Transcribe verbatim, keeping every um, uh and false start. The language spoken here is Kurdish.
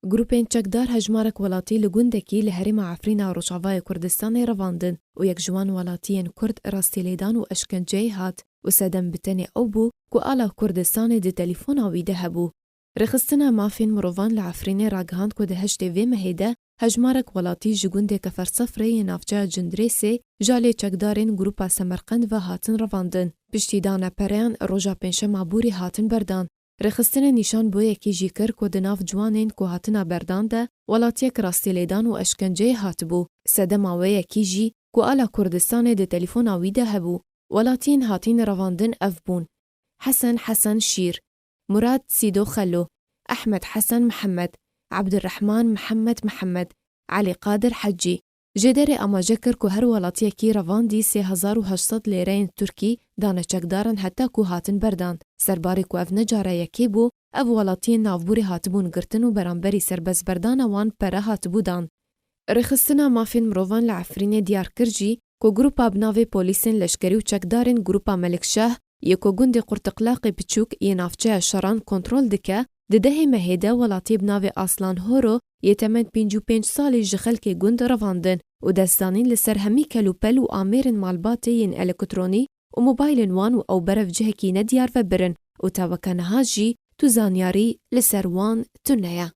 Grûpên çekdar hejmarek welatî li gundekî li herêma Efrîna Rojavayê Kurdistanê revandin û yek ji wan welatiyên Kurd rastî lêdan û eşkenceyê hat û sedem bi tenê ew bû ku ala Kurdistanê di telefona wî de hebû. Rêxistina Mafên Mirovan li Efrînê ragihand ku di heştê vê mehê de hejmarek welatî ji gundê Kefersefrê yê navçeya Cindirêsê ji alê çekdarên Grûpa Semerqend ve hatin revandin. Piştî dana pereyan roja Pêncşema borî hatin berdan. Rêxistinê nîşan bo yekî jî kir ku di nav ciwanên ku hatine berdan de welatiyek rastî lêdan û eşkenceyê hatibû. Sedema wê yekî jî ku ala Kurdistanê di telefona wî de hebû. Welatiyên hatîn revandin ev bûn: Hesen Hesen Şîr, Murad Sîdo Xelo, Ehmed Hesen Mihemed, Ebdurrehman Mihemed Mihemed, Elî Qadir Hecî. Jêderê amaje kir ku her welatiyekî revandî sê hezar û heşt sed lêreyên Tirkî dane çekdaran heta ku hatin berdan. Serbarê ku ev ne cara yekê bû, ev welatiyên navborî hatibûn girtin û beramberî serbestberdana wan pere hatibû dan. Rêxistina Mafên Mirovan li Efrînê diyar kir jî ku grûpa bi navê polîsên leşkerî û çekdarên grûpa Melikşah yê ku gundê Qurtiqlaqê Piçûk yê navçeya Şeran kontrol dike, di dehê mehê de welatiyê bi navê Aslan Horo yê temen pêncî û pênc salî ji xelkê gund revandin û destdanîn li ser hemî kelûpel û amêrên malbatê yên elektronî û mobaylên wan û ew berev cihekî nediyar ve birin û ta weke niha jî tu zanyarî li ser wan tune ye.